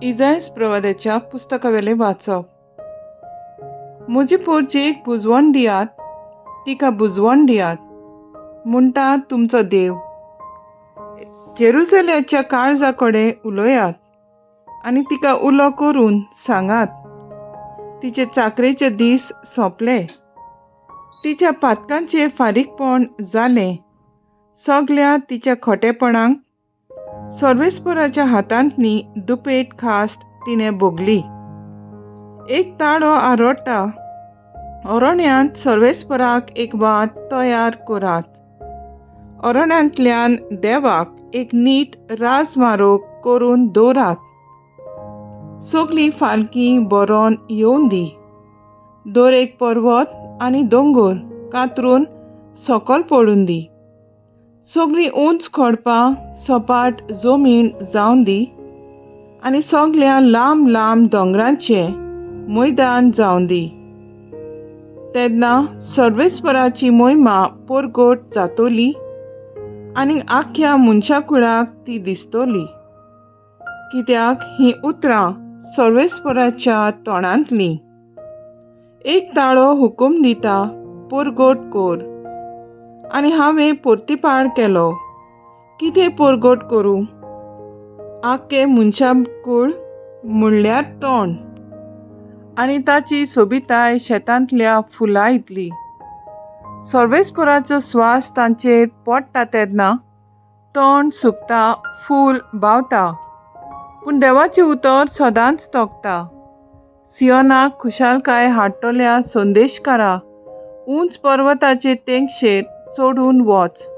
इजायस प्रवाद्याच्या पुस्तकावेलें वाचप. म्हजे पोरचेक बुजवण दियात, तिका बुजवण दियात, म्हणटा तुमचो देव. जेरुजल्याच्या काळजा कडेन उलयात आनी तिका उलो करून सांगात, तिचे चाकरेचे दीस सोंपले, तिच्या पातकांचें फारीकपण जालें, सगल्या तिच्या खोटेपणांक सर्वेस्पराच्या हातांतली दुपेट खास्त तिणें भोगली. एक ताळो आरोडटा, अरण्यांत सर्वेस्पराक एक वाट तयार करात, अरण्यांतल्यान देवाक एक नीट राजमार्ग करून दवरात. सगळीं फालकी बरोवन येवन दी, दर एक पर्वत आनी दोंगर कातरून सकल पडून दी, सगळीं उंच खडपां सपाट जमीन जावन दी आनी सगल्या लांब लांब दोंगरांचें मैदान जावन दी. तेन्ना सर्वेस्पराची मोहिमा परगट जातली आनी आख्ख्या मनशाकुळाक ती दिसतली, कित्याक हीं उतरां सर्वेस्पराच्या तोंडांतलीं. एक ताळो हुकूम दिता, परगट कर, आनी हांवें परतिपाळ केलो, कितें परगट करूं? आख्खें मनशाकूळ म्हणल्यार तोंड आनी ताची सोबिताय शेतांतल्या फुलां इतली. सर्वेस्पराचो स्वास तांचेर पडटा तेन्ना तण सुकता, फूल बावता, पूण देवाचें उतर सदांच तगता. सियोनाक खुशालकाय हाडटल्या संदेशकारा, उंच पर्वताचे तेंगशेर चडून वच.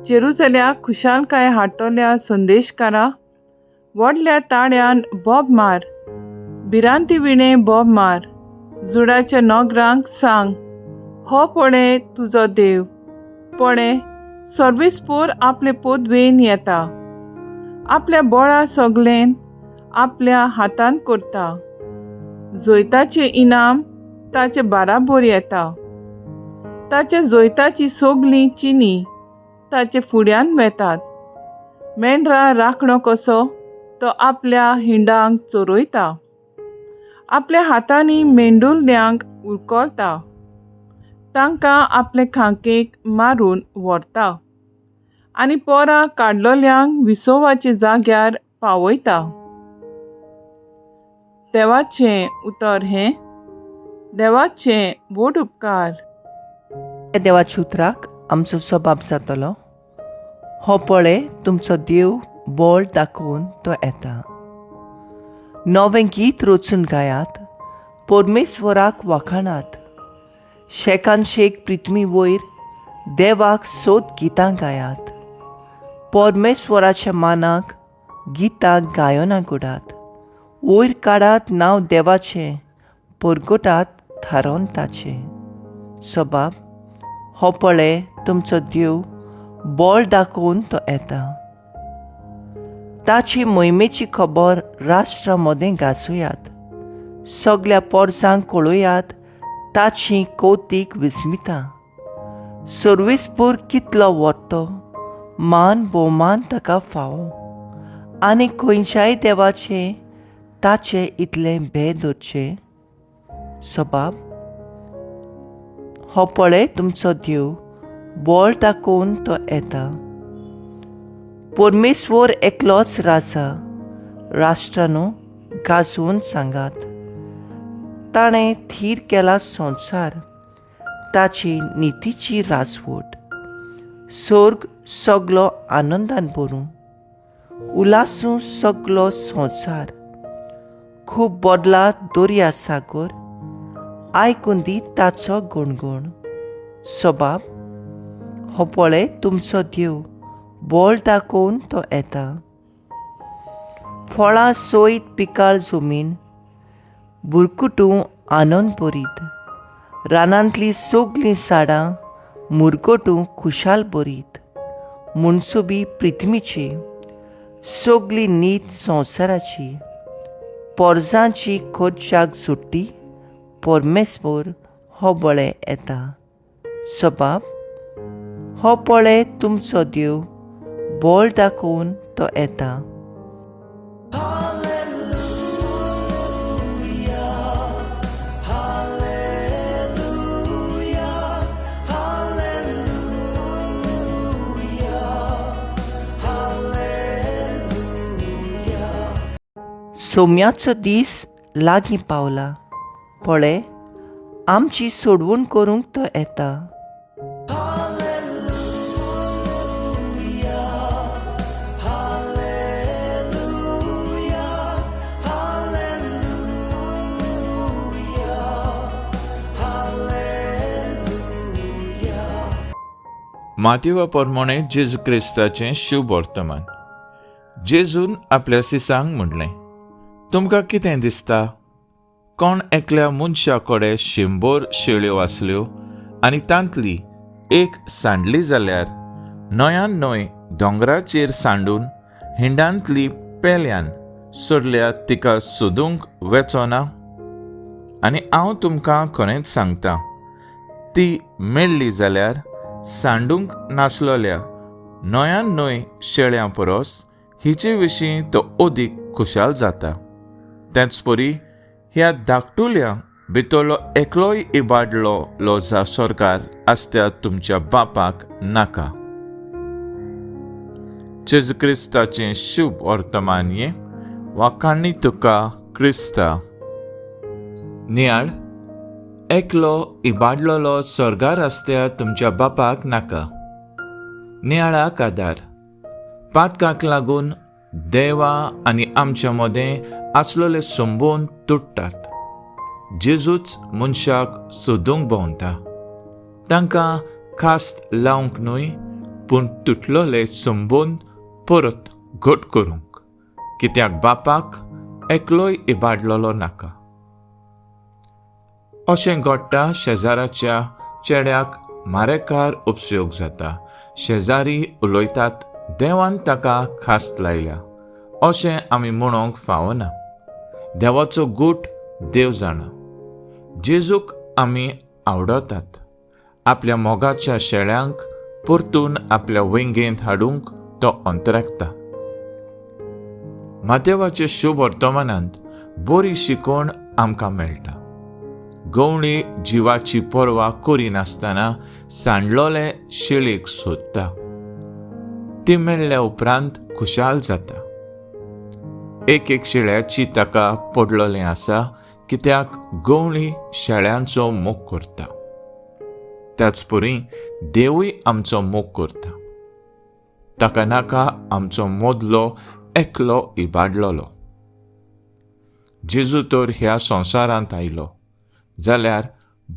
जेरुजल्याक खुशालकाय हाडटल्या संदेशकारा, व्हडल्या ताळ्यान बोब मार, भिरांती विणें बोब मार. जुडाच्या नगरांक सांग, हो पळय तुजो देव, पळय सर्वेस्पोर आपले पदवेन येता, आपल्या बळा सगळेन आपल्या हातान करता, जैताचें इनाम ताचे बाराबोर येता, ताच्या जैताची सगळीं चिनी ताचे फुड्यान वेतात. मेंढरा राखणो कसो तो आपल्या हिंडांक चोरयता, आपल्या हातांनी मेंडुल्यांक उरकलता, तांकां आपले खांकेक मारून व्हरता आनी पोरां काडलोल्यांक विसोवाच्या जाग्यार पावयता. देवाचें उतर हें. देवाचें व्हड उपकार. देवाच्या उतराक आमचो सबाब जातलो. हो पळय तुमचो देव बळ दाखोवन तो येता. नवें गीत रचून गायात, परमेश्वराक वाखाणात. शेकान शेक पृथ्वी वयर देवाक सोद गितां गायात. परमेश्वराच्या मानाक गितां गायनां घडात. वयर काडात नांव देवाचें, परगटात थारोवन ताचें. सबाब हो पळय तुमचो देव बळ दाखोवन तो येता. ताची मोहिमेची खबर राष्ट्रा मदें गाजोयात. सगल्या पोरसांक कळोयात ताची कौतीक विस्मिता. सर्वेस्पोर कितलो व्हरतो मान भोवमान ताका फावो, आनी खंयच्याय देवाचें ताचें इतलें भें धरचें. सबाब हो पळय तुमचो देव बळ दाखोवन तो येता. परमेश्वर एकलोच राजा, राष्ट्रानू गाजोवन सांगात. ताणें थीर केला संवसार, ताची नितीची राजवट. सर्ग सगलो आनंदान भरूं, उलासूं सगलो संवसार. खूब बदला दर्या सागर, आयकून दी ताचो गणगण. सबाब हो पळय तुमचो देव बळ दाखोवन तो येता. फळां सयत पिकाळ जमीन, बुरकुटूं आनंद भरीत. रानांतलीं सगलीं झाडां मुरगटूं खुशाल भरीत. मनसुबी पृथ्वीची, सगली नीत संवसाराची. पोरजांची खोर्चाक सुट्टी, परमेश्वर हो बळे येता. सबाब, हो पळय तुमचो देव, बळ दाखोवन तो येता. सोम्याचो दीस लागीं पावला, पळय आमची सोडवण करूंक तो येता. मातेवा प्रमाणे जेजू क्रिस्ताचें शुभ वर्तमान. जेजून आपल्या सिसांक म्हणलें, तुमकां कितें दिसता? कोण एकल्या मनशा कडेन 100 शेळ्यो आसल्यो आनी तांतली एक सांडली जाल्यार न्हंयान न्हंय दोंगराचेर सांडून हिंडांतली पेल्यान सोडल्यार तिका सोदूंक वेचो ना? आनी हांव तुमकां खरेंच सांगता, ती मेळ्ळी जाल्यार सांडूंक नासलोल्या न्हंयान न्हंय शेळ्यां परस हिचे विशीं तो अदीक खुशाल जाता. तेच परी ह्या धाकटुल्या भितरलो एकलोय इबाडलो लो सरकार आसत्या तुमच्या बापाक नाका. जेजू क्रिस्ताचें शुभ वर्तमान हें. वाखाणी तुका क्रिस्ता. नियाळ, एकलो इबाडलोलो स्वर्गार आसत्या तुमच्या बापाक नाका. नियाळाक आदार. पातकाक लागून देवा आनी आमच्या मदें आसलोले संबंद तुट्टात. जेजूच मनशाक सोदूंक भोंवता, तांकां खास्त लावंक न्हय, पूण तुटलोले संबंद परत घट करूंक, कित्याक बापाक एकलोय इबाडलोलो नाका. अशें घडटा, शेजाराच्या चेड्याक मारेकार उपयोग जाता. शेजारी उलयतात, देवान ताका खास्त लायल्या. अशें आमी म्हणूंक फावना. देवाचो गूट देव जाणा. जेजूक आमी आवडतात. आपल्या मोगाच्या शेळ्यांक परतून आपल्या वेंगेंत हाडूंक तो अंतरागता. मातेवाचे शुभ वर्तमानांत बरी शिकवण आमकां मेळटा. गवळी जिवाची पर्वा करिनासतना सांडलोले शेळीक सोदता. ती मेळ्ळ्या उपरांत खुशाल जाता. एक एक शेळ्याची ताका पडलोलें आसा, कित्याक गवळी शेळ्यांचो मोग करता. त्याच परी देवूय आमचो मोग करता. ताका नाका आमचो मोदलो एकलो इबाडलोलो. जेजू तर ह्या संवसारांत आयलो जाल्यार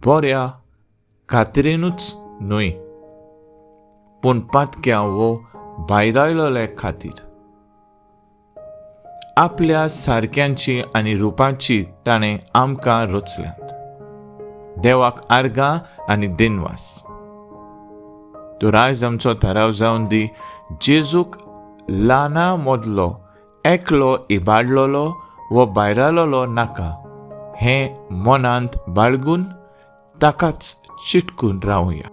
बऱ्या खात्रीनूच न्हय, पूण पातक्या वो भायरायलोले खातीर. आपल्या सारक्यांची आनी रुपाची ताणें आमकां रचल्यात. देवाक आर्गां आनी दिनवास. तर आयज आमचो थाराव जावन दी, जेजूक ल्हाना मदलो एकलो इबाडलोलो वो भायरालोलो नाका हें मनांत बाळगून ताकाच चिटकून रावया.